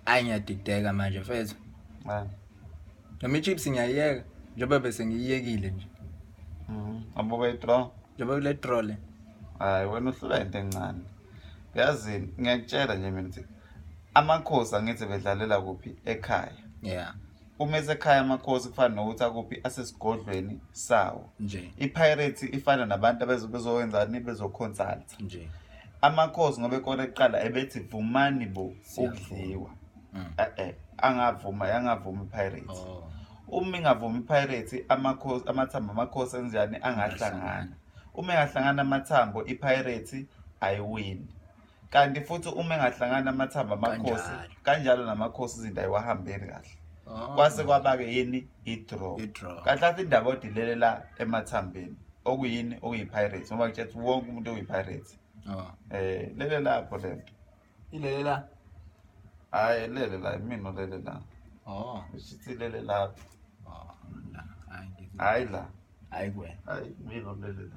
Hayi, ngiyadideka manje, mfethu. Ah. Noma i-Chiefs ngiyayiyeka njengoba bese ngiyiyekile nje. Abuka i-draw. Njengoba kule draw le. Hayi, wena uhlula into encane. Yazini, ngiyakutshela nje mina ukuthi Amakhosi angithi bedlalela kuphi? Ekhaya. Uma esekhaya Amakhosi kufana nokuthi akuphi? Asesigodlweni sawo. Nje. I-Pirates ifana nabantu abezokwenzani, bezoconsulta. Nje. Amakhosi ngoba ekore kuqala ebethi vumani bo Siyavuma. Ukudliwa. Eh, angavuma, angavuma i-Pirates. Oh. Uma ingavumi i-Pirates, Amakhosi, amathambo Amakhosi enjani? Angahlangana. Uma engahlangana amathambo, i-Pirates ayiwini. Kanti futhi uma engahlangana amathambo Amakhosi Kanjalo. Kanjalo naMakhosi izinto ayiwahambeli kahle. Oh. Kwase kwaba-ke yini? I-draw. I-draw. Kahle kahle indaba odilelela la emathambeni okuyini? Okuyi-Pirates, ngoba ngitshethi wonke umuntu okuyi-Pirates. Oh. Lele lapho lento. Ilele la. Hhayi, lele la, mina olele la. Oh. Shithi lele lapho. Oh, la. Hayi ngithi. Hhayi la. Hayi kuwena. Hhayi, mina olele la.